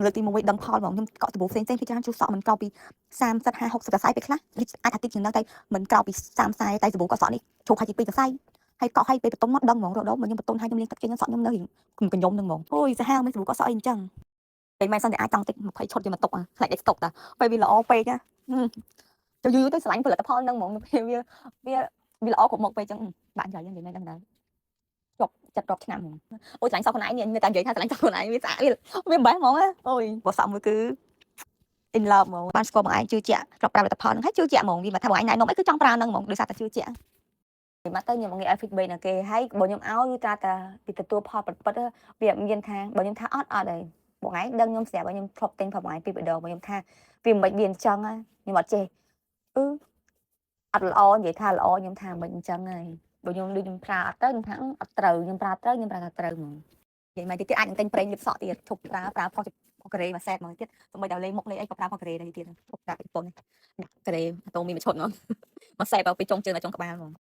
លើកទី1ដឹងផលហ្មងខ្ញុំកក់សាប៊ូផ្សេងៗពីច្រើនជួសក់មិនក្រៅពី30 50 60សរសៃពេលខ្លះអាចថាតិចជាងហ្នឹងតែមិនក្រៅពី30 40តែសាប៊ូកក់សក់នេះជ្រុះហើយទី2សរសៃហើយកក់ឲ្យពេលបន្ទុំមកដឹងហ្មងរដូវមកខ្ញុំបន្ទុំឲ្យខ្ញុំលាងទឹកចេញសក់ខ្ញុំនៅរៀងកញ្ញុំហ្នឹងហ្មងអូយសាហាវមិនសាប៊ូកក់សក់អីអញ្ចឹងពេលមែនសិនតែអាចចង់តិច20ឈុតយកមកទុកខ្លាចដេកស្តុកតាពេលវាល្អពេកណាទៅយូរទៅស្រឡាញ់ផលិតផលហ្នឹងហ្មងវាវាវាល្អគ្រប់មុខពេកអញ្ចឹងបាក់និយាយហ្នឹងនិយាយមែនដឹងដែរជាប់ចិត្តរាប់ឆ្នាំហ្មងអូយស្រឡាញ់សក់ខ្លួនឯងនេះតែនិយាយថាស្រឡាញ់សក់ខ្លួនឯងវាស្អាតវាវាមិនបេះហ្មងណាអូយព្រោះសក់មួយគឺ in love ហ្មងបានស្គាល់បងឯងជឿជាក់ធ្លាប់ប្រើផលិតផលហ្នឹងហើយជឿជាក់ហ្មងវាមកថាបងឯងណែនាំអីគឺចង់ប្រើហ្នឹងហ្មងដោយសារតែជឿជាក់ មកទៅខ្ញុំងាយឲ្យ feedback ណាគេហើយបើខ្ញុំឲ្យគឺត្រាតែពីទទួលផលពិតពិតវាមានថាបើខ្ញុំថាអត់អត់ហើយបងឯងដឹងខ្ញុំស្រាប់ខ្ញុំធ្លាប់ទិញផលបងឯងពីរដងបើខ្ញុំថាវាមិនវាអញ្ចឹងខ្ញុំអត់ចេះអឺអត់ល្អនិយាយថាល្អខ្ញុំថាមិនអញ្ចឹងហើយបើខ្ញុំដូចខ្ញុំប្រើអត់ទៅខ្ញុំថាអត់ត្រូវខ្ញុំប្រើត្រូវខ្ញុំប្រើថាត្រូវហ្មង និយាយមកទៀតអាចនឹងទិញប្រេងលាបសក់ទៀតឈប់ប្រើប្រើផុសផុសការ៉េមួយសែតមកទៀតសូម្បីតែលេងមុខលេងអីក៏ប្រើផុសការ៉េដែរទៀតឈប់ប្រើពីប៉ុនដាក់ការ៉េអាតូមីមួយឈុតហ្មងមួយសែតពីចុងជើងដល់ចុងក្បាលហ្មង។